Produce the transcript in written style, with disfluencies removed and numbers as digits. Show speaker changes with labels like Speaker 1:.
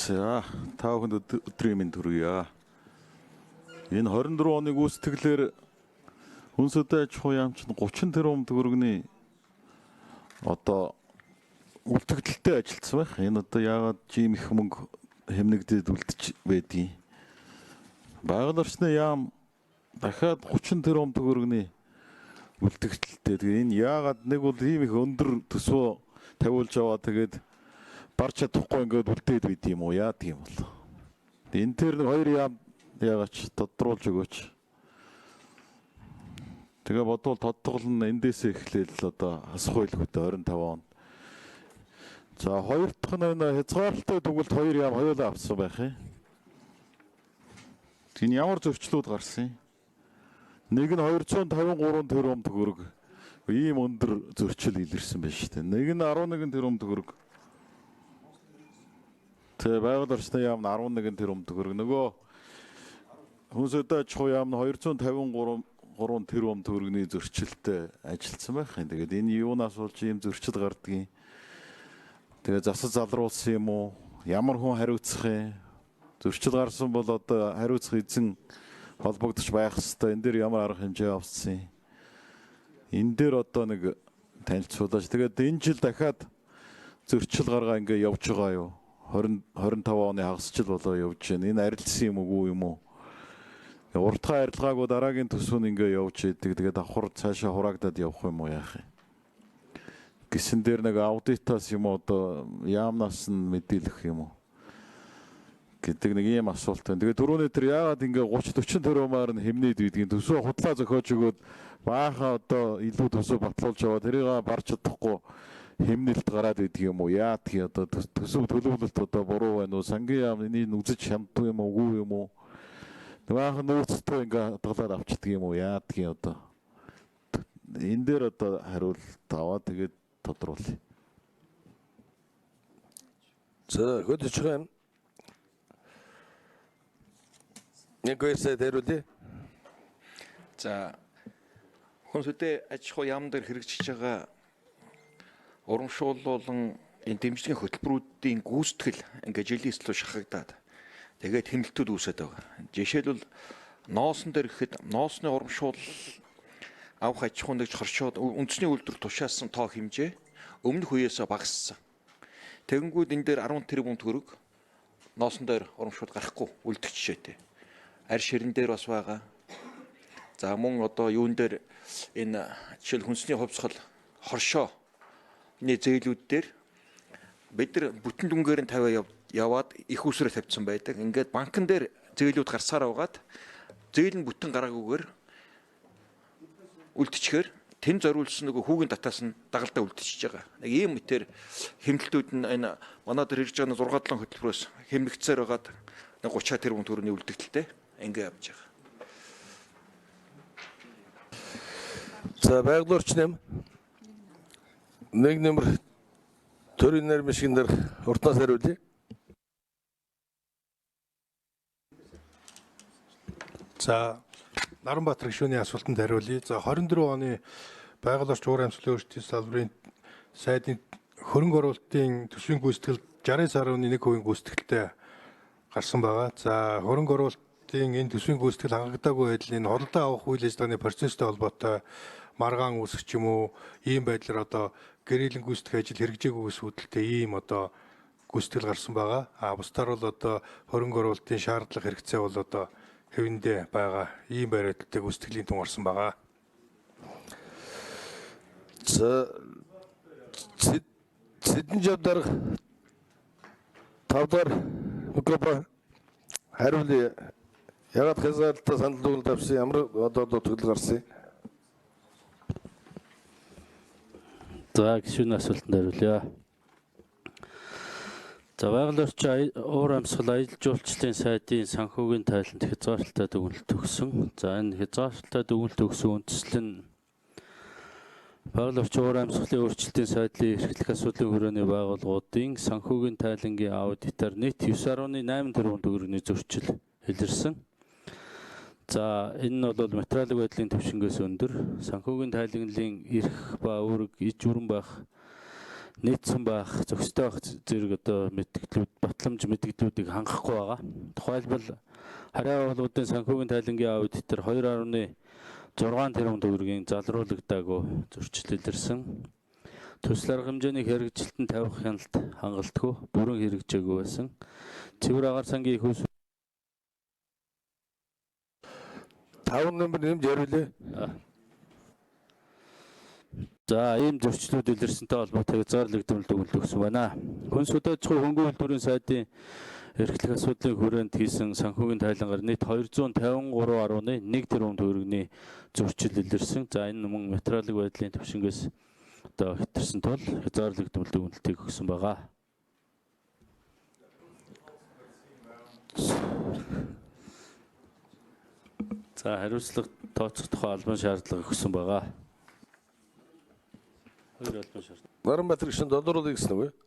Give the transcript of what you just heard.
Speaker 1: За, та бүхэнд өдрийн мэнд хүргье. Энэ 24 оны гүйцэтгэлээр Хүнс хөдөө аж ахуйн яам чинь 30 тэрбум төгрөгийн одоо үлдэгдэлтэй ажилласан байх. Энэ одоо яагаад ийм их мөнгө хэмнэгдээд үлдэж байдгийг. Байгаль орчны яам дахиад 30 тэрбум төгрөгийн үлдэгдэлтэй. Тэгээ энэ яагаад нэг бол ийм их өндөр төсвөө тавиулж аваа, тэгээд барж чадахгүй ингээд үлдээд байд юм уу? Яадаг юм бол. Энэ тэр нэг хоёр яам яагач тодруулж өгөөч. Тэгээ бодвол тодтгол нь эндээсээ эхлээл одоо хасах байлгүй 25 онд. За, хоёр дахь нь энэ хязгаарлалтай дүгэлт хоёр яам хоёулаа авсан байх юм. Энэ ямар зөрчлүүд гарсан юм? Нэг нь 253 тэрбум төгрөг ийм өндөр зөрчил илэрсэн байж шүү дээ. Нэг нь 11 тэрбум төгрөг. Тэгээ байгаль орчны яам нь 11 тэрбум төгрөг. Нөгөө хүнс хөдөө аж ахуйн яам нь 253 3 тэрбум төгрөгийн зөрчилтэй ажилласан байх юм. Тэгээд энэ юунаас болж ийм зөрчил гардгийг. Тэгээ засаж залруулсан юм уу? Ямар хүн хариуцах юм? Зөрчил гарсан бол одоо хариуцах эзэн холбогдож байх хэвээр. Энэ дээр ямар арга хэмжээ авсан юм? Энэ дээр одоо нэг танилцуулаач. Тэгээд энэ жил дахиад зөрчил гаргаа ингээ явж байгаа юу? 20 25 оны хагас жил болоо явж байна. Энэ арилсан юм уу юм уу? Уртгаа арилгаагүй дараагийн төсөв нь ингээ явж идэг. Тэгээд давхар цаашаа хураагдаад явах юм уу, яах юм? Гисэн дээр нэг аудитаас юм уу, одоо яамнаас нь мэдээлэх юм уу гэдэг нэг ийм асуулт байна. Тэгээд түрүүний тэр яагаад ингээ 30 40 тэрбумаар нь хэмнээд байдгийг, төсөө худлаа зохиож өгөөд баахан одоо илүү төсөө батлуулж яваа, тэрийг барж чадахгүй хэмнэлт гараад идэг юм уу? Яадгийг одоо төсөв төлөвлөлт одоо буруу байна уу? Сангийн яам энийг үзэж хямддаг юм уу, үгүй юм уу? Баахан нөөцтэй ингээ хадгалаад авчдаг юм уу? Яадгийг одоо энэ дээр одоо хариулт аваад тэгээд тодруулъя.
Speaker 2: За, хөдөлж байгаа юм. Нэг хоёрсаа хариулъя.
Speaker 3: За, хүнс хөдөө аж ахуй яам дээр хэрэгжиж байгаа урамшууллуулан энэ дэмжлэгийн хөтөлбөрүүдийн гүйцэтгэл ингээ жилийн эслүү шахагдаад тэгээд хэмнэлтүүд үүсээд байгаа. Жишээлбэл, ноосон дээр гэхэд ноосны урамшуул авах аж ахуйн нэгж хоршоод үндэсний үйлдвэр тушаасан тоо хэмжээ өмнөх үеэсээ багассан. Тэгэнгүүт энэ дээр 10 тэрбум төгрөг ноосон дээр урамшуул гарахгүй үлдэх жишээтэй. Арь ширэн дээр бас байгаа. За, мөн одоо юун дээр энэ жишээл хүнсний хувьсгал хоршооны зээлүүд дээр бид нар бүтэн дүнгээр нь тавиа яваад их усрээ тавьсан байдаг. Ингээд банкн дээр зээлүүд гарсаар байгаад зээл нь бүтэн гараагүйгээр үлдчихээр тэн зориулсан нөгөө хүүгийн татаас нь дагалдаа үлдчихэж байгаа. Нэг ийм мэтэр хэмнэлтүүд нь энэ манай дээр хэрэгжиж байгаа 6 7 хөтөлбөрөөс хэмнэгцээр байгаад 30 тэрбум төгрөгийн үлдэгдэлтэй ингээ явж байгаа.
Speaker 2: За, байгаль орчин юм. Нэг нэмэр төрийн нэр мишгэн дээр уртнаас хариулъя.
Speaker 4: За, Наранбаатар гишүүний асуултанд хариулъя. За, 24 оны байгаль орчин уур амьсгалын өөрчлөлтийн салбарын сайдын хөрөнгө оруулалтын төсвийн гүйцэтгэл 69.1% гүйцэтгэлтэй гарсан байгаа. За, хөрөнгө оруулалтын энэ төсвийн гүйцэтгэл хангагдаагүй байдал энэ худалдаа авах үйл ажиллагааны процесстэй холбоотой маргаан үүсэх ч юм уу, ийм байдлаар одоо гэрээлэн гүйцэтгэх ажил хэрэгжээгүйгээс үүдэлтэй ийм одоо гүйцэтгэл гарсан байгаа. А бусдаар бол одоо хөрөнгө оруулалтын шаардлага хэрэгцээ бол одоо хэвэндээ байгаа. Ийм бариадaltaй гүйцэтгэлийн тун гарсан байгаа.
Speaker 2: За, Сэдэн жав дарга 5 дахь микрофон хариулъя. Ягаад хязгаарлалтаа санал дүгнэлт авсан, ямар одоо дутагдал гарсан юм?
Speaker 5: За, гишүүний асуултанд хариулъя. За, байгаль орчин уур амьсгал аялал жуулчлалын сайдын санхүүгийн тайланд хязгаарлалтай дүгнэлт өгсөн. За, энэ хязгаарлалтай дүгнэлт өгсөн үндслэл нь байгаль орчин уур амьсгалын өөрчлөлтийн сайдлын эрхлэх асуудлын хүрээний байгууллагуудын санхүүгийн тайлангийн аудитаар нийт 9.8 тэрбум төгрөгийн зөрчил илэрсэн. За, энэ нь бол материалын байдлын түвшингээс өндөр. Санхүүгийн тайлангийн эрх ба үүрэг иж бүрэн байх нийцсэн байх, зохистой байх зэрэг одоо мэдгэлүүд, батламж мэдгэлүүдийг хангахгүй байгаа. Тухайлбал харьяа байгууллагуудын санхүүгийн тайлангийн аудит дээр 2.6 тэрбум төгрөгийн залруулагдаагүй зөрчил илэрсэн. Төсөл арга хэмжээний хэрэгжилтэнд тавих хяналт хангалтгүй бүрэн хэрэгжээгүй байсан. Цэвэр агаар сангийн их ус
Speaker 2: 5 номер нэмж хариулъя.
Speaker 5: За, ийм зөрчлүүд илэрсэнтэй холбоотой хязгаарлагдмал дүгнэлт өгсөн байна. Хүнс хөдөө аж ахуйн хөнгөн үйлдвэрийн сайдын эрхлэх асуудлын хүрээнд хийсэн санхүүгийн тайлангаар нийт 253.1 тэрбум төгрөгийн зөрчил илэрсэн. За, энэ мөн материалын байдлын түвшингээс одоо хэтэрсэн тул хязгаарлагдмал дүгнэлтийг өгсөн байгаа. За, хариуцлага тооцох тухай албан шаардлага өгсөн байгаа. Хоёр албан шаардлага.
Speaker 2: Наранбаатар гишүүн долоруулъя гэсэн үг үү?